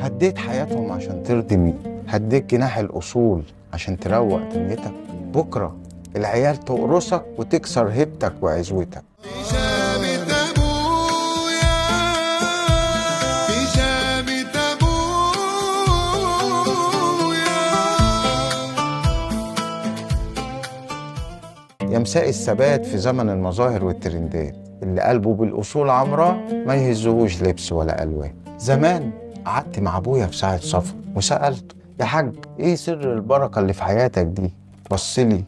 هديت حياتهم عشان ترضي مين؟ هديت جناح الأصول عشان تروق دنيتك؟ بكرة العيال تقرصك وتكسر هيبتك وعزوتك. يا مساء الثبات في زمن المظاهر والترندات، اللي قلبه بالأصول عمراه ما يهزهوش لبس ولا ألوان. زمان قعدت مع أبويا في ساعة سفر وسألته: يا حاج، إيه سر البركة اللي في حياتك دي؟ بصلي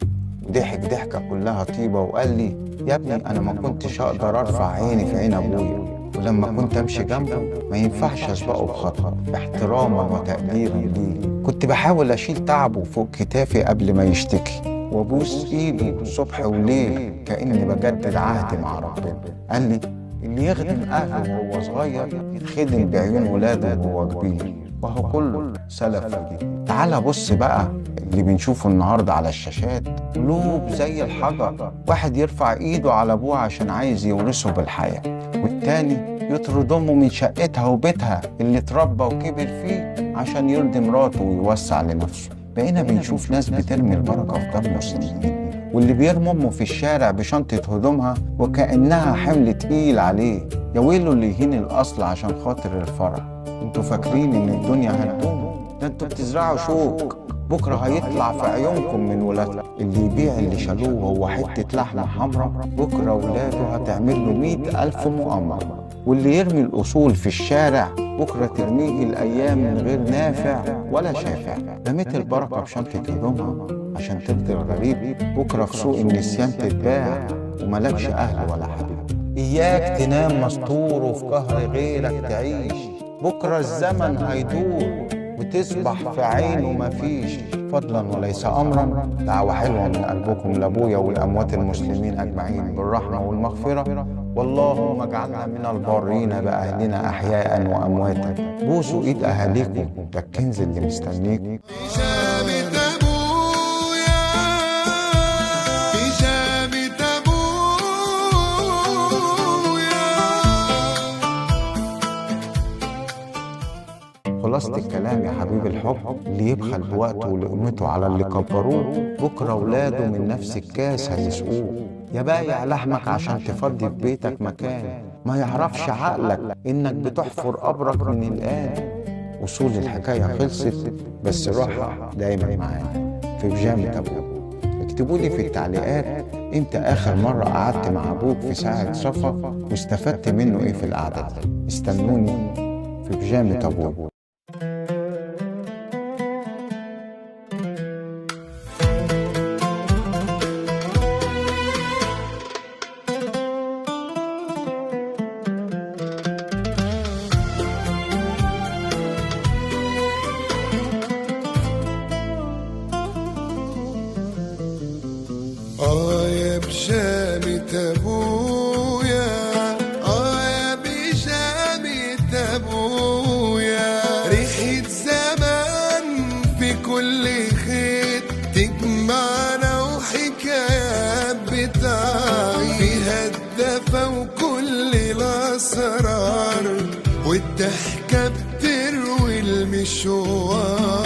وضحك ضحكة كلها طيبة وقال لي: يا ابني، أنا ما كنتش أقدر أرفع عيني في عين أبويا، ولما كنت أمشي جنبه ما ينفعش أسبقه بخطوة احتراما وتقديرا ليه. كنت بحاول أشيل تعبه فوق كتافي قبل ما يشتكي، وابوس ايده صبح وليل كاني بجدد عهدي مع ربنا. قال لي: اللي يخدم اهله وهو صغير يتخدم بعيون ولاده وهو كبير، وهو كله سلف وجديد. تعال بص بقى اللي بنشوفه النهارده على الشاشات، قلوب زي الحجر، واحد يرفع ايده على ابوه عشان عايز يورثه بالحياه، والتاني يطرد امه من شقتها وبيتها اللي اتربى وكبر فيه عشان يرضي مراته ويوسع لنفسه. بقينا بنشوف ناس بترمي البركة في دار مسلمين، واللي بيرمي أمه في الشارع بشنطة هدومها وكأنها حمل تقيل عليه. يا ويله اللي يهين الأصل عشان خاطر الفرح. انتوا فاكرين إن الدنيا هتدوم؟ ده انتوا بتزرعوا شوك، بكرة هيطلع في عيونكم من ولادكم. اللي يبيع اللي شالوه وهو حتة لحمة حمرا، بكرة ولاده هتعمل له 100,000 مؤامرة. واللي يرمي الأصول في الشارع، بكرة ترميه الأيام من غير نافع ولا شافع. رميت البركة بشنطة هدومها عشان ترضي الغريب، بكرة في سوق النسيان تتباع وملكش أهل ولا حبيب. إياك تنام مستور وفي قهر غيرك تعيش، بكرة الزمن هيدور وتصبح في عينه مفيش. فضلا وليس أمرا، دعوة حلوة من قلبكم لأبويا والأموات المسلمين أجمعين بالرحمة والمغفرة، واللهم اجعلنا من البارين بأهلنا أحياء وأمواتا. بوسوا إيد أهاليكم، ده الكنز اللي مستنيكم. خلاصة الكلام يا حبيب الحب، اللي يبخل بوقته ولقمته على اللي كبروه، بكرة ولاده من نفس الكاس هيسقوه. يا بايع لحمك عشان تفضي في بيتك مكان، ما يعرفش عقلك إنك بتحفر قبرك من الآن. وصول الحكاية خلصت، بس روحها دايما معانا في بيجامة أبوك. اكتبوا لي في التعليقات امتى آخر مرة قعدت مع أبوك في ساعة صفا واستفدت منه إيه في القعدة دي. استنوني في بيجامة أبوك. يا بجامة أبويا، يا بجامة أبويا، ريحة زمان في كل خيط تجمعنا وحكايات بتاعي فيها الدفا وكل الأسرار، والضحكة بتروي المشوار.